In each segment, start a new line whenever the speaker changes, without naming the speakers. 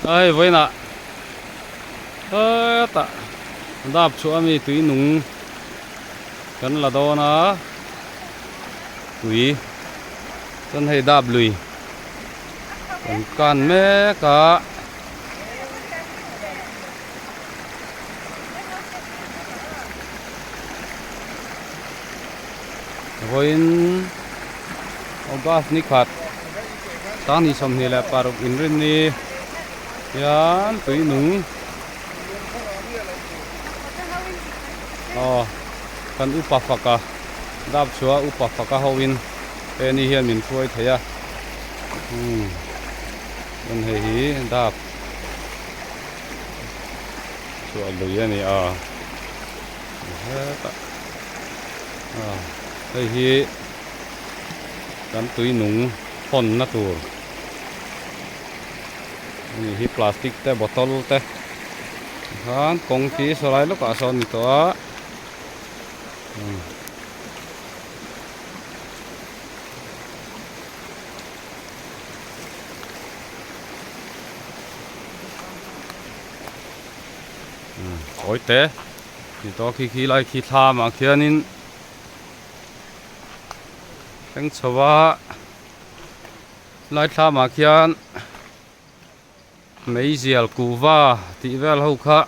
Hei vawiinah hetah dap chhuah ami tui nung kan la dawn a tui chuan hei dap lui kan kan mek a. Vawiin August ni khat sang ni 26 inrinni hian tui nung aw kan upa faka dap chhuah upa faka ho in he ni hian min hruai thei a umm chuan hei hi dap chhuah lui a ni a hetah hei hi kan tui nung hawnna tur a ni hi plastic te bottle te tikhan kawng khi saw lai lawkah sawn a ni tawh a Kawi te ni tawh khi khi lai khi thlam ah khianin thleng chho a lai thlam ah khian meizial kuhva tih vel ho kha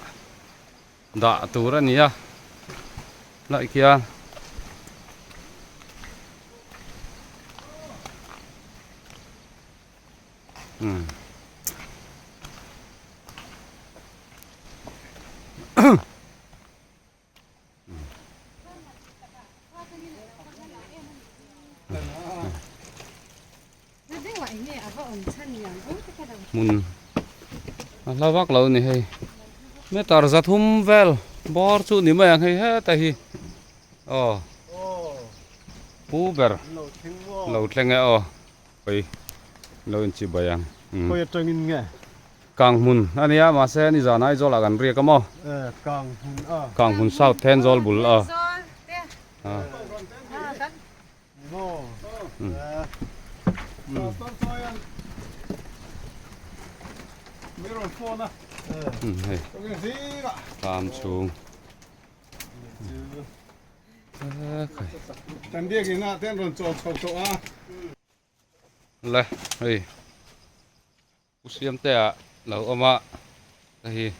dah tur a ni a lai khian. Hmun a hla vak lo a ni hei meter zathum vel bawr chu ni mai ang hei heta hi aw pu ber lo thleng e aw. Oi lo in chi bai ang.
Khawi atangin nge?
Kang hmun a nia mahse ni zan Aizawl ah kan riak a maw?
E Kang hmun a.
Kang hmun South Thenzawl bul a. Hei tlam chhung.
Kan biakin ah te an rawn chawl chho tawh a.
Le hei Pu Siamte ah lo awm a hei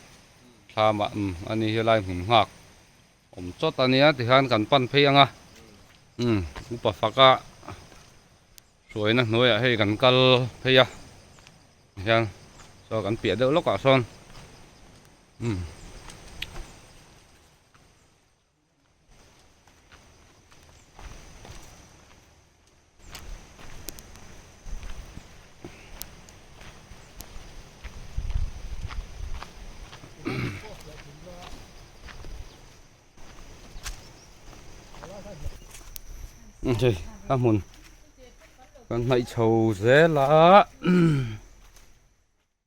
thlam ah umm ani hi lai hmun nghak awm chawt a nia tikhan kan pan phei ang a umm upa faka hruaina hnuaiah hei kan kal phei a hian saw kan piah deuh lawkah sawn umm. Hei a hmun kan hnaih chho zel a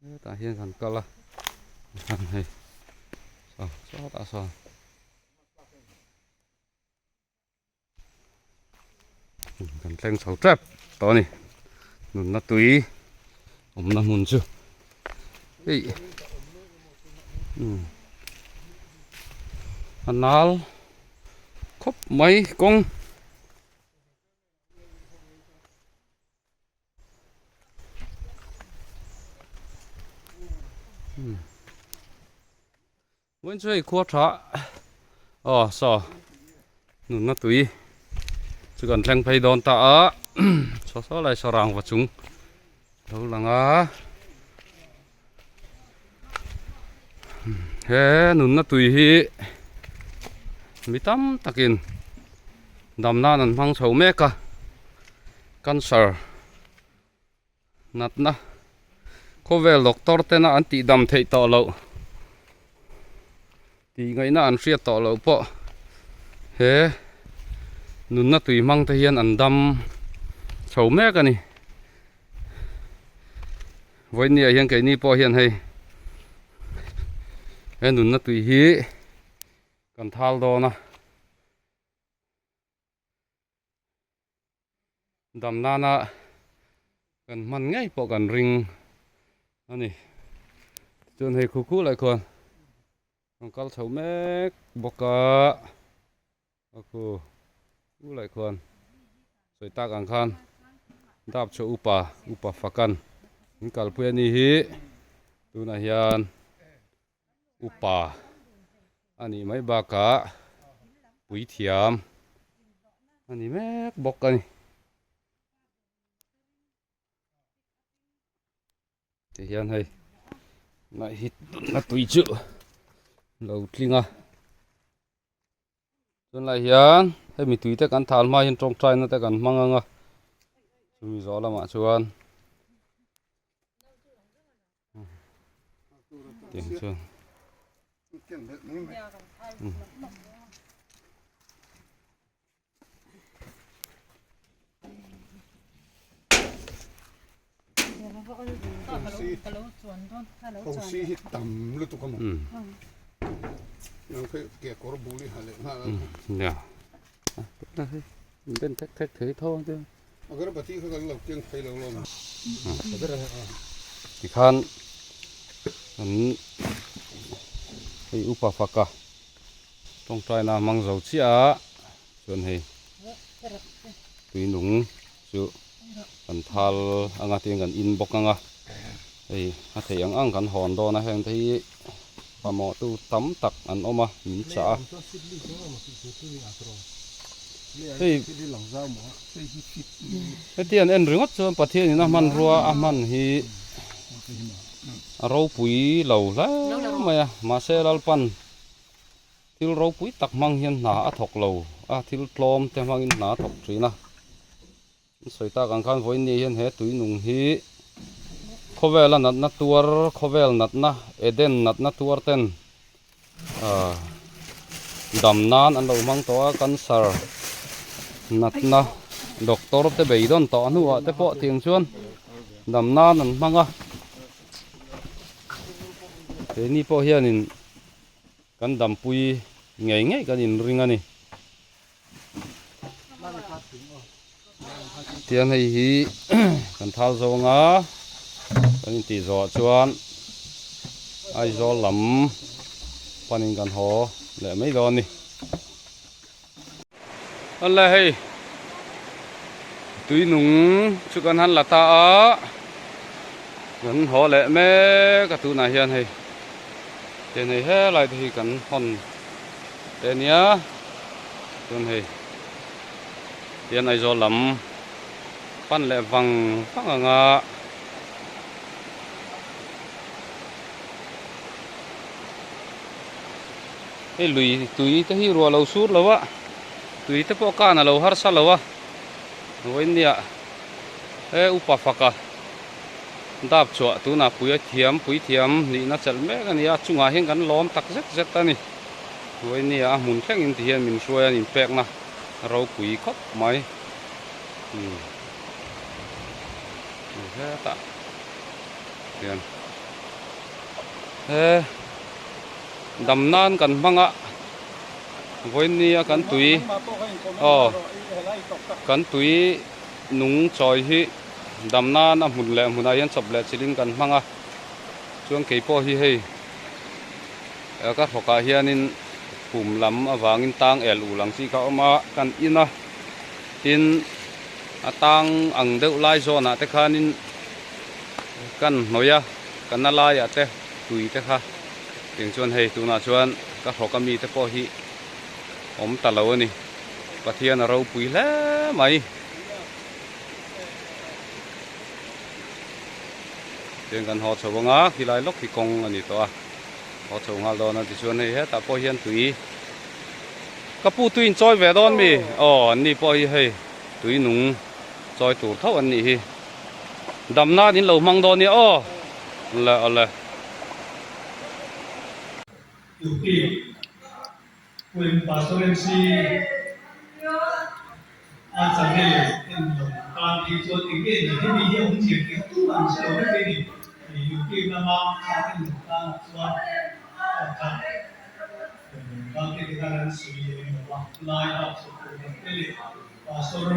hetah hian kan kal a hei saw sawtah sawn. Kan thleng chho tep tawh a ni nunna tui awmna hmun chu hei a nal khawp mai kawng. Vawiin chu hei khua tha aw saw nunna tui chu kan thleng phei dawn ta a saw saw lai saw rangva chung lo lang a he nunna tui hi mi tam takin dam nan an hmang chho mek a cancer. Natna khawvel doctor tena an tih dam theih tawh loh tih ngaihna an hriat tawh loh pawh he nunna tui hmang te hian an dam chho mek a ni. Vawinia hian keini pawh hian hei he nunna tui hi kan thal dawn a. Dam nana kan hman ngei pawh kan ring a ni. Chuan hei khu khu lai khuan rawn kal chho mek bawk a, a khu khu lai khuan sawi tak ang khan dap chhuah upa upa fakan in kalpui a ni hi tunah hian upa a nih mai bakah puithiam a ni mek bawk a ni. Ti hian hei ngaih hi na tui chu lo tling a tunlai hian hemi tui te kan thal hma hian tawngtai na te kan hmang ang a chumi zawh lamah chuan tiang chuan.
Thosi hi tam lutuk a maw nang phei ke kawr bul i ha leh nghal a
nia ben thek thek thei tho ang te
agarbati kha kan lo keng phei lo lawm
tikhan an hei upa faka Tawngtaina a hmang zo chiah a, chuan hei tui nung chu kan thal anga tin kan in bawk anga hei a theih ang ang kan hawn dawn a heng te hi mamawh tu tam tak an awm a min chah a hei heti an en ringawt chuan Pathian in a hmanrua a hman hi a ropui lo hle mai a mahse Lalpan Thil ropui tak hmang hian hna a thawk lo a, thil tlawm te hmangin hna a thawk thin a. An sawi tak ang khan vawiin hian he tui nung hi khawvela natna tuar, khawvel natna, Eden natna tuar ten ah dam nan an lo hmang tawh a, cancer natna doctor te beidawn tawh hnuah te pawh tiang chuan dam nan an hmang a. Keini pawh hianin. Kan dampui ngei ngei kan inring a ni. Tiang hei hi kan thal zawng a, kan intih zawhah chuan Aizawl lam panin kan haw leh mai dawn a ni. Awle hei tui nung chu kan han la ta a kan haw leh mek a tunah hian hei tian hei helai te hi kan hawn te ania chuan hei tian Aizawl lam pan leh vang vang ang a. Hei lui tui te hi ruah lo sur lo a tui te pawh kan a lo harsa lo a vawinia he upa faka dap chhuah tunah pui a thiam pui thiam nihna chelh mek a ni a chungah hian kan lawm tak zet zet a ni vawinia a hmun thlengin ti hian min hruai a inpekna ropui khawp mai umm hetah hian he. Dam nan kan hmang a, vawinia kan tui aw kan tui nung chawi hi dam nan a hmun leh hmunah hian chawp leh chilhin kan hmang a, chuan kei pawh hi hei ka hrawkah hianin pum lam avangin tang el ul ang chi kha a awm a, kan in a, tin a tang ang deuh lai zawnah te khanin kan hnawih a, ka na laiah te tui te kha. Tiang chuan hei tunah chuan ka hrawk ami te pawh hi awm ta lo a ni. Pathian a ropui hle mai. Tiang kan haw chho anga khilai lawk hi kawng a ni tawh a. Haw chho nghal dawn a tichuan hei hetah pawh hian tui ka pu tui in chawi ve dawn mi? Aw an ni pawh hi hei tui nung chawi tur tho an nih hi. Dam nan in lo hmang dawn nia aw. Le awle.
Tuktin Puin Pastor MC a channel en lo tan phei chuan eng nge ni hemi hi a awm thiam tih kha tumah an hre lo vek mai ni. Youtube lama a en lo tanah chuan pakhat Bangte te khan an sawi leh em lo a, lai bak chawp tur dang te leh Pastor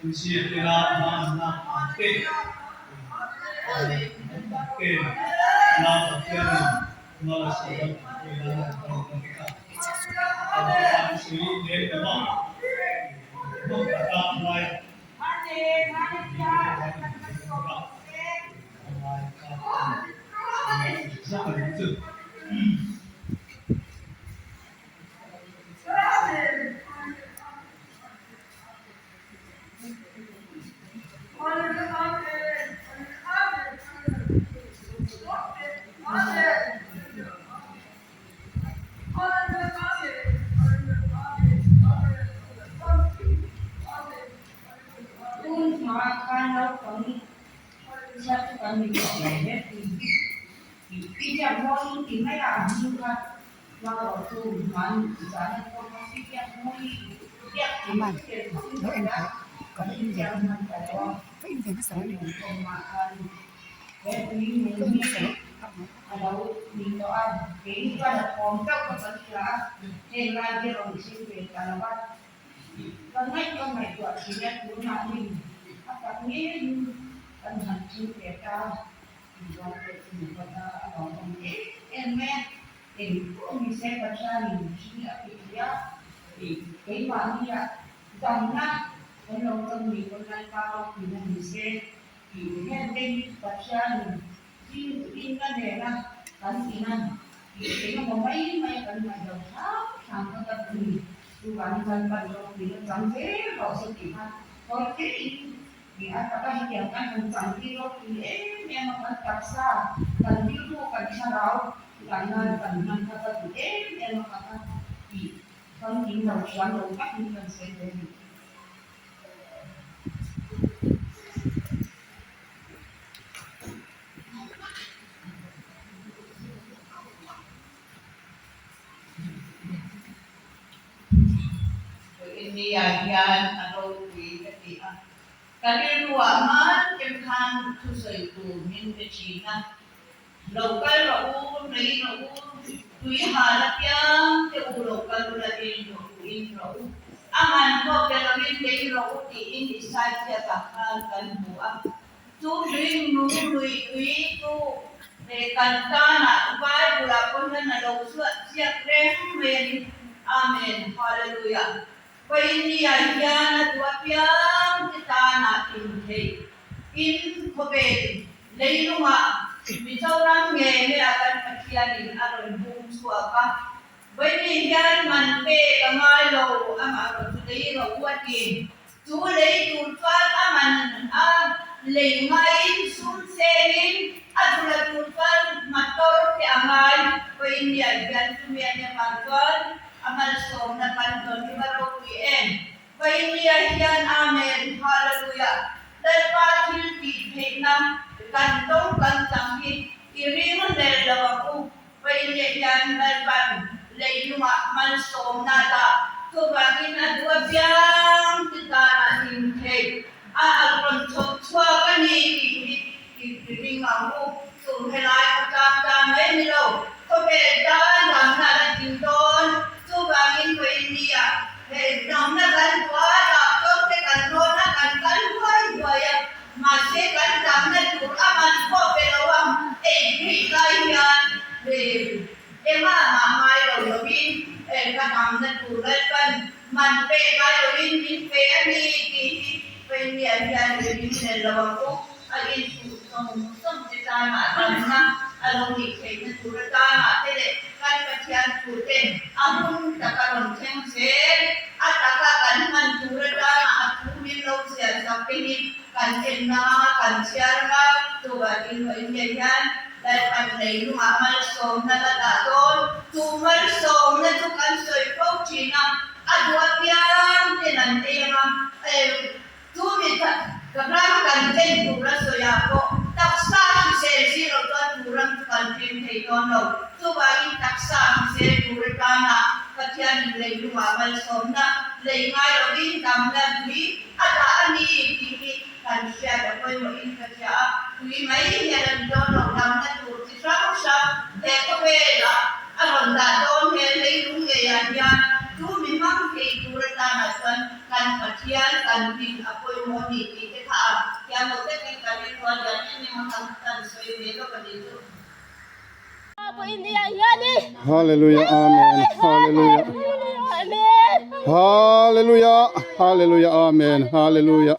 MC a tela hma an lak ang te, an tak ten. Na Pathianin mal a sawm a tih pawhin a lan ta ang te kha an sawi lem lo a, hmang taka lai mi te pawh an inhmu bawk a, a ngai kha a ni. Zak a nih chu.
Tun hma khan naupang chhiat chu kan ni tawh lo hle tih hi i biak mawi ti mai a, a hming kha Eng pawh ni se Pathianin mihring a ti thei a, keimahnia damna kan lo chang ni pawn Lalpa ropui-na ni se tih heng te hi Pathianin rinna nena kan inan tih eng emaw mai mai a kan ngaih loh hram hram kha ka duh ni. Chuvangin Lalpan ropui-na chang zel rawh se tih kha hawi theihin Ih a taka hetiang kan han chang hi ropui em em a, kan taksa, kan rilru, kan thlarau dan nan kan hman kha ka duh em em a ka kha tih famkim lo thiam lo takin kan sawi ve a ni.
India hian a ropui ka ti a, ka rilruah hman kem khan thusawi tur min pe thin a, Lo kal rawh u, rei rawh u, tui hal apiang te u lo kal ula in rawh u, in rawh u, a man pawh pe lovin lei rawh u tiin Isaiah khan kan hmu a. Chu hring nu lui tui chu he kan tanah Bible ah pawh hian a lo chhuah chiak reng mai a ni. Amen Hallelujah. Pawinia hian a duh apiang te tanah intheih in khawvel leilungah Mizoram nge nge a kan Pathianin a rawn hung chhuak a. Vawiini hian man pek a ngai lo amah rawn chu lei ro a ti. Chu lei tur chuan a man a lei ngaiin sum chengin a dula tur chuan motor te a ngai. Vawiini hian chumi a nia vang chuan a malsawmna kan dawn hi va ropui em. Vawiini hian Amen Hallelujah Lalpa thil tih theihna kan tawng kan chang hi i ring hlel lo ang u. Vawiini hian Lalpan leilungah malsawmna dah chuvangin a duh apiang ti danah hlim theih a a rawn chhawp chhuak a ni tih hi i ring ang u. Chung helai a tlang ta mai ni lo, khawvel tan damna la ding dawn. Chuvangin vawiini ah he damna kan duh a, doctor te kan rawn a, kan kal huai huai a, Mahse kan damna tur a man pawh pe lo a, ei phei lai hian engah mah ngai lo lovin ka damna tur Lalpan man pek ngai lovin min pe a ni tih hi Vawinia hian i ring hlel lo ang u. A intuh sawng sawng te tanah damna a lo nih theihna tur atanah te leh kan Pathian thu te a hun taka rawn thleng zel a taka kan hman tur atana a thu min lo chhiar sak te hi kan en a, kan chhiar a, chuvah tin vawiin ngei hian Lalpan leilungah malsawmna la dah dawn. Chu malsawmna chu kan sawi fo thin a, a duh apiang ten an ei ang a, Chu mi ka ram kan chen tur a sawi ah pawh taksa hrisel si loh chuan chu ram chu kan thleng thei dawn lo. Chuvangin taksa hrisel tur atana Pathianin leilungah malsawmna lei ngai lovin damna tui a dah a ni tih hi kan hriat a pawimawhin ka hria a. Tui mai hian a ni dawn lo, damna tur chi hrang hrang he khawvelah a rawn dah dawn he leilung ngeiah hian chu mi hmang thei tur atanah chuan Kan Pathian kan rin a pawimawh a ni tih te kha a thiam lo takin kan rin rual lian em em a, kan sawi ve lawk a nih chu.
Hallelujah Amen Hallelujah Hallelujah Hallelujah Amen Hallelujah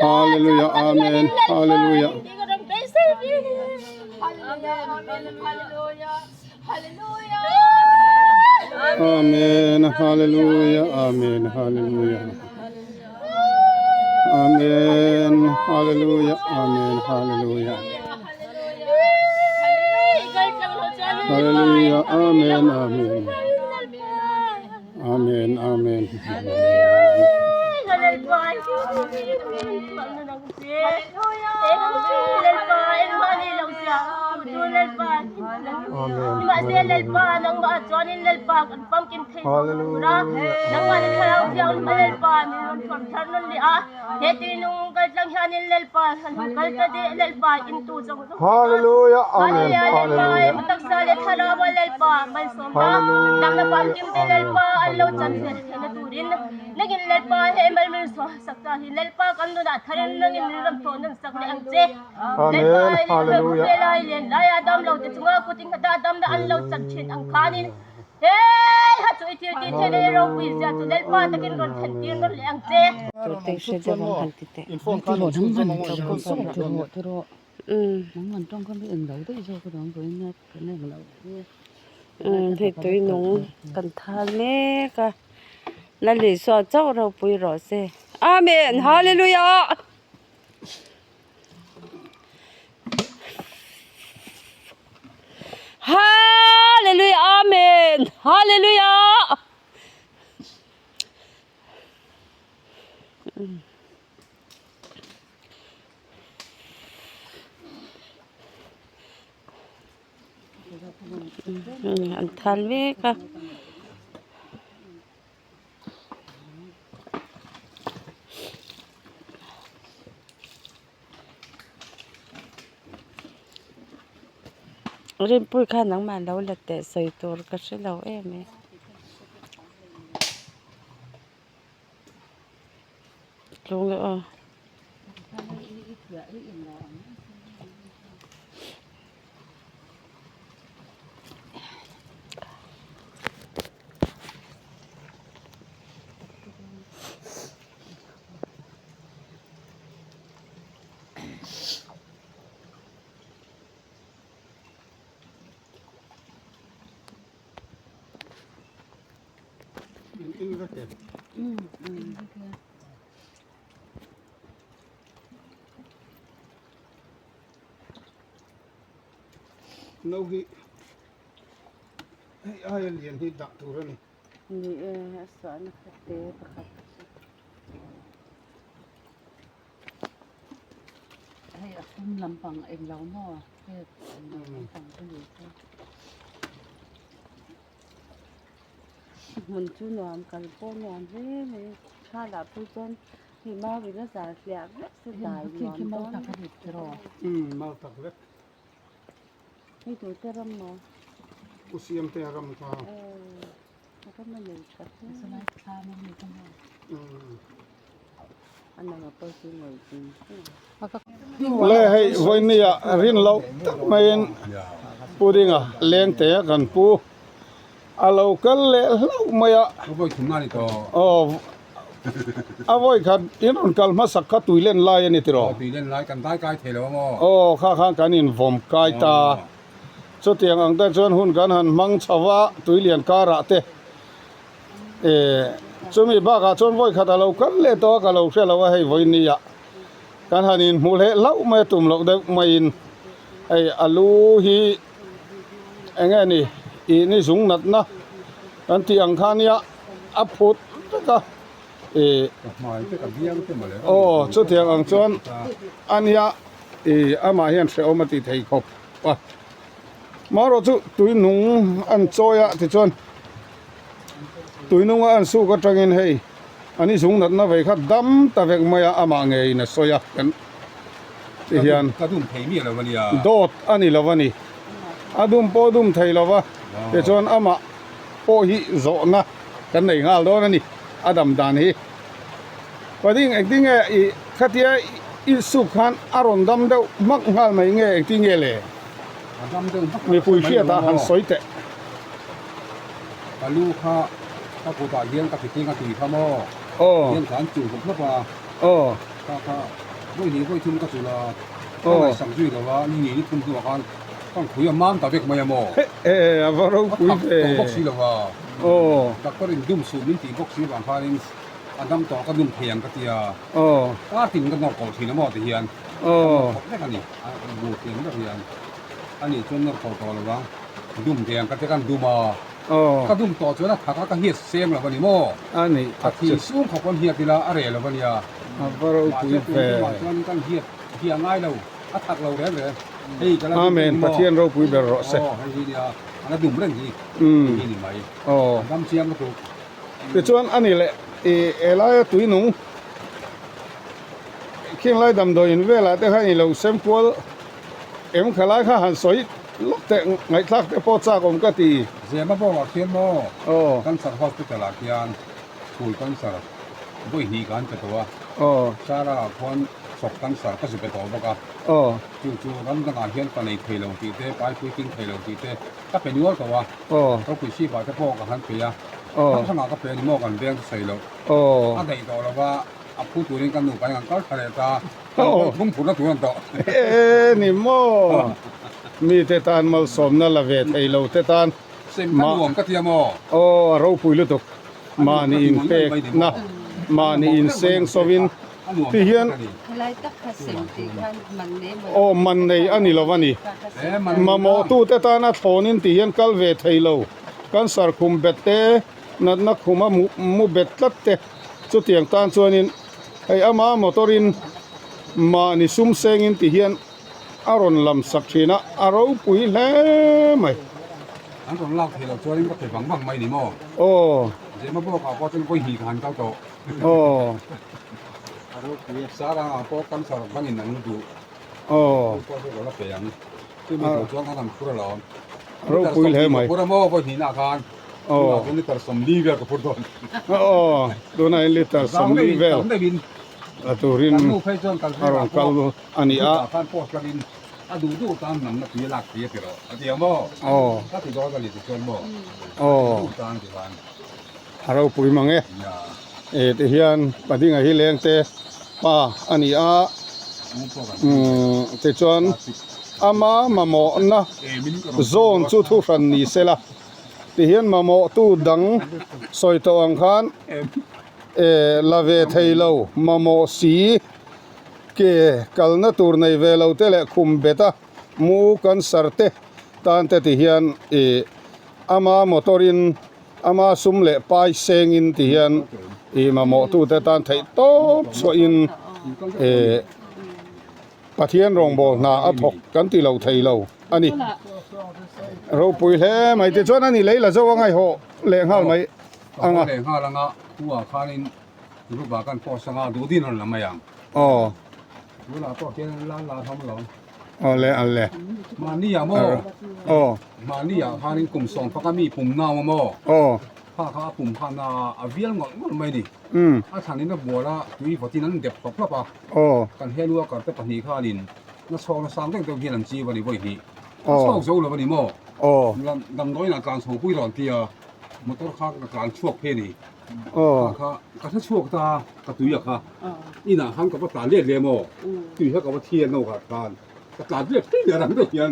Hallelujah Amen Hallelujah Amen Hallelujah Amen Hallelujah Amen Hallelujah Amen Hallelujah Hallelujah Amen Amen Amen Amen Hallelujah Amen Hallelujah Amen Hallelujah
Hei tui nung kan thal mek a la Isua chauh ropui rawh se Amen Hallelujah. Hallelujah Amen Hallelujah An thal mek a. Rinpui khan nangmah lo la teh sawi tur ka hre lo em e. Tlung leh aw.
No hi hei aia lian hi dah tur a ni.
Ni e a suahna kha te pakhat chu.
Hei a pum lampang englo maw hei lampang ka ni chu.
Hmun chu nuam kal pawh nuam hle mai tha lah pawh chuan hei mau in a zal hliah vek se dai nuam dawn
Umm mau tak vek.
Hei tur te ram maw?
Pu siam te ram kha.
A ram a nei tha hle. A nang a pawh chu ngawih ding
Le hei vawinia rin loh tak maiin pudinga leng te a kan pu a lo kal leh hlauh mai a. Aw. A vawi khat in rawn kal hmasak kha tui len lai a ni tiraw?
Aw tui len lai kan dai kai thei lo a maw?
Aw kha khan kan invawm kai ta. Chutiang ang te chuan hun kan han hmang chho va tui lian karah te eh chumi bakah chuan vawi khat a lo kal leh tawh a ka lo hre lo a hei vawi nia kan han inhmuh hleh hlauh mai a tum loh deuh maiin hei a lu hi eng nge ni ih ni zung natna kan tih ang kha nia. a phut vek a ih aw chutiang ang chuan a nia ih amah hian hrehawm a ti thei khawp a marawh chu tui nung an chawi a tichuan tui nunga an suk atangin hei an i zung natna vei kha dam ta vek mai a amah ngeiin a sawi a kan ti hian dawt a ni lo a ni a dum pawh a dum thei lo va tichuan amah. pawh hi zawhna kan nei nghal dawn a ni a dam dan hi padding engtin nge ih khatia i soup khan a rawn dam deuh hmak nghal mai nge engtin nge le. Mipui hriatah han sawi teh.
Ka lu kha ka kutah hian ka fitting a tui kha maw? Hian ka an chul hlawp hlawp a. Kha kha vawi hnih vawi thum ka chul a. Ka ngaihsak zui lo a, ni ni thum hnuah khan ka khui a mam ta vek mai a maw?
A va ropui ve.
A thak tawh bawk si lo a. Doctor in dum suh min tih bawk si vang khanin a dam tawh ka dum thei ang ka ti a. Kar tin ka nawr kawh thin a maw ti hian. Ka nawr khawp vek a ni. A bu thiam ber hian a nih chuan nawr kawh tawh lo vang. Dum ve ang ka ti kan dum a. Ka dum tawh chuan a thak a ka hiat seng lo a ni maw?
A nih
A thi sung khawp an hiat ila a reh lo a nia.
A va ropui
Mahse
ve.
tun tumah chuan kan hiat hi a ngai lo. A thak lo reng reng. Hei ka la dum reng
Amen
hi maw?
Pathian ropui ber rawh se.
Aw hei hi nia a la dum reng hi. Hei hi ni mai.
Aw.
A dam chiang lutuk.
Tichuan a ni leh i helaia tuinung Khinglai damdawiin velah te khan i lo sem kual em kha lai kha han sawi lawk teh ngaihthlak te pawh chak awm ka ti.
Zema bawkah khian maw Cancer Hospital ah khian chhul cancer vawi hnih ka han pe tawh a, Sara ah khuan chhawk cancer ka zu pe tawh bawk a, chu chu ram dangah hian ka nei thei lo tih te, paipui ting thei lo tih te ka pe nual tawh a, ropui sipah te pawh ka han pe a, hrang hrangah ka pe a ni maw kan veng chu sawi loh a daih tawh lo va. A phu turin kan nupa in an kal tha leh ta, kan kawng thum phurna tur an tawh.
E ni maw? Mite tan malsawmna la ve thei lo te tan.
Sem kha nuam ka tia maw?
Aw a ropui lutuk. Mahni in pekna, mahni in seng sawin ti hian. Aw man nei a ni lo a ni. Mamawhtute tan a thlawnin ti hian kal ve thei lo. Cancer khum bet te, natna khuma mu bet tlat te. Chutiang tan chuanin hei ama motor in mahni sum sengin ti hian a rawn lam sak thin a, a ropui hle mai.
An rawn lak theih loh chuanin ka pe vang vang mai ni maw?
Aw.
Zema bawkah pawh chuan vawi hnih ka han kal tawh.
Aw.
A ropui a, Sarangah pawh cancer bangin an duh.
Aw.
Chu pawh chu ka la pe ang. Chumi tur chuan kan han phur alawm.
Ropui hle mai.
Ka phur a maw vawi hnihna khan.
Aw.
Tunah liter 40 vel ka phur dawn.
Aw, tunah hian liter 40 vel la turin a rawn kal a ni a.
Khan post langin a duh duh tan namna tui a lak thei a ti rawh a ti ang maw?
Aw.
Ka ti dawn a ni ti chuan maw?
Aw.
Duh tan ti khan.
A ropui mang e. E ti hian Padinga hi leng te pa a ni a. Umm tichuan ama mamawhna zawn chu thu hran ni sela. Tihian mamawhtu dang sawi tawh ang khan eh la ve thei lo mamawh si ke kalna tur nei ve lo te leh khum bet a mu cancer te tan te tihian ih ama motor in ama sum leh pai seng in tihian ih mamawhtu te tan theih tawp chhuah in eh Pathian rawngbâwl hna a thawk kan ti lo thei lo a ni. Ropui hle mai tichuan a ni lei la zo a ngaihawh leh nghal mai ang a.
Ka haw leh nghal ang a, khuaah khanin group ah kan post ang a, duh din rawn la mai ang.
Aw.
Tunah pawh khian lan la hlawm alawm.
Aw le an le.
Mahni ah maw?
Aw.
Mahni ah khanin kum sawm faka mi pum nau a maw?
Aw.
Kha kha a pum khan a a vial ngawlh ngawlh mai a ni. A thlan in a bual a, tui vawtin an dep hlawp hlawp a.
Aw.
Kan helu a karte pahnih khanin na chhawk na sang deuh deuh hian an chiu a ni vawi hnih. A chhawk zo lo a ni maw?
Aw.
Damdawiin ah tlan chho pui rawn ti a, motor kha ka tlan chhuak phei a ni.
Aw.
Kha kha ka hre chhuak ta a, ka tui a kha. Inah khan ka va tlan let leh maw? Tui kha ka va thi a no khat khan ka tlan let phei leh rang deuh hian.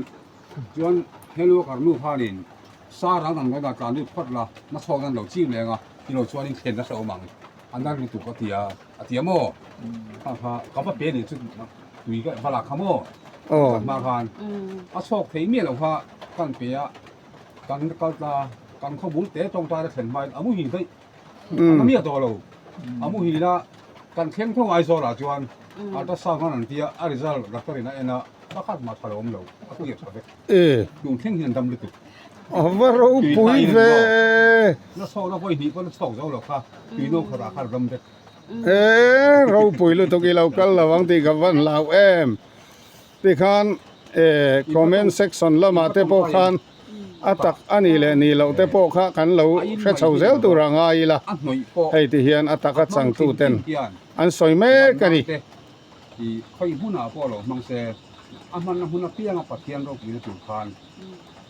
Chuan helu a karnu khanin sa rang damdawiin ah tlan lut phawt la, na chhawk nan lo chiu leng a, ti lo chuanin thlen nasa awm ang. A nar lutuk a ti a. A ti a maw? Kha kha ka va pe nih chu tui ka va lak kha maw?
Aw.
Hma khan a chhawk thei miah lo kha kan pe a, kan kal ta kan khaw bul te tawngtai a thlen hmain a muhil daih. A miah tawh lo. A muhil a, kan thleng tho Aizawl ah chuan ultrasound khan an ti a, a result doctor in a en a, pakhat mah tha lo awm lo, a clear tha vek. Tun thleng hian dam lutuk.
A va ropui ve.
Na chhawk na vawi hnih pawh na chhawk zo lo kha tui no khatah khan ram vek.
E ropui lutuk i lo kal lo ang tih ka van hlau em. Tikhan e comment section lamah te pawh khan a tak a nih leh nih loh te pawh kha kan lo hre chho zel tur a ngai ila. Hei ti hian a taka changtu ten an sawi mek a ni.
Khawi hmunah pawh lo hmang se.
A hmanna hmun apianga Pathian ropuina tur khan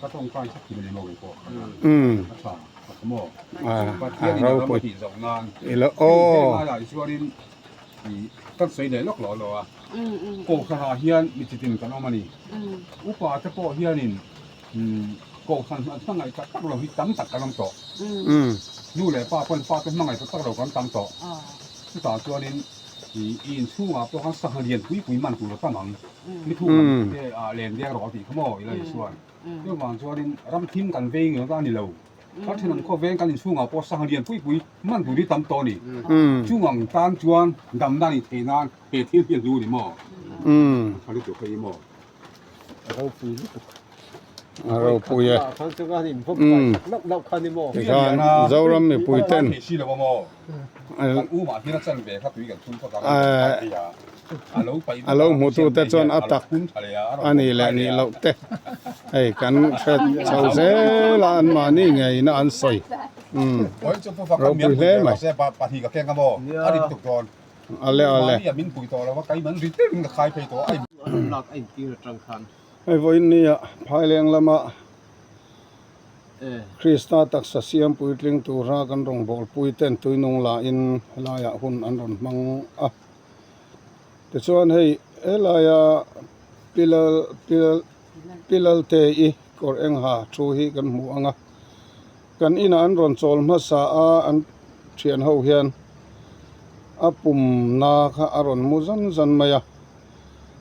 ka tawngtai sak thin a ni maw kei pawh a tha a tha maw Pathian in a ram a tih zawh nan hei heng laiah chuanin ih kan sawi leh lawk lawh lawh a Kohhran ah hian mi chitin kan awm a ni upa te pawh hianin Kohhran an hmangaih tak tak lo hi tam tak kan awm tawh nu leh pa pawn pa te hmangaih tak tak lo kan tam tawh chutah chuanin I inchhungah pawh khan sangha lian pui pui man tur a tam ang. Mi thuk lam te ah len deng rawh a tih kha maw ila Isuan. Chuvang chuanin ram thim kan vei ngei ta a ni lo. Kan thenawm khaw veng kan inchhungah pawh sangha lian pui pui man tur hi tam tawh a ni. Chungang tan chuan damna ni theih nan he thil hi a hlu a ni maw? A tha lutuk hei maw?
A ropui lutuk. A ropui e. Tikhan Zoram mipui ten a lo hmutu te chuan a tak a nih leh nih loh te hei kan hre chho zel a anmahni ngeina an sawi ropui hle mai. Ale ale. Hei vawiin nia Phaileng lama Krista taksa siam puitling tura kan rawngbawlpui ten tuinung lahin helaiah hun an rawn hmang a. Tichuan hei helaia Pilal Pilal Pilaltei kawr engha thu hi kan hmu ang a. Kan inah an rawn chawl hmasa a, an thian ho hian a pumna kha a rawn mu zan zan mai a,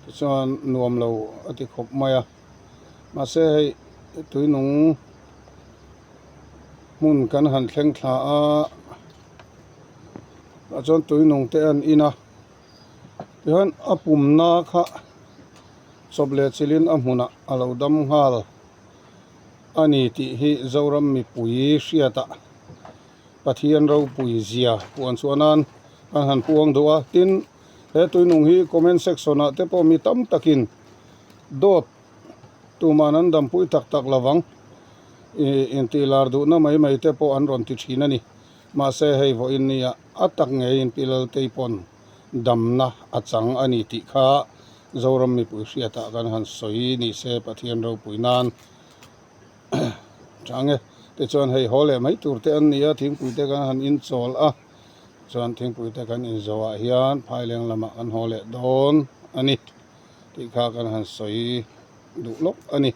tichuan nuam lo a ti khawp mai a, mahse hei tuinung hmun kan han thleng thla a, tah chuan tuinung te an in a, tichuan a pumna kha chawp leh chilhin a hmunah a lo dam nghal. A ni tih hi Zoram mipui hriatah Pathian ropui zia puan chhuah nan kan han puang duh a. Tin, he tuinung hi comment section ah te pawh mi tam takin dawt tuman an dampui tak tak lovang intih lar duhna mai mai te pawh an rawn ti thin a ni. Mahse hei vawiin nia a tak ngeiin Pi Laltei pawn damna a chang a ni tih kha Zoram mipui hriatah kan han sawi ni se Pathian ropui nan chang e. Tichuan hei haw leh mai tur te an ni a, thingpui te kan han inchawl a, chuan thingpui te kan inzawhah hian phaileng lamah kan haw leh dawn a ni tih kha kan han sawi duh lawk a ni.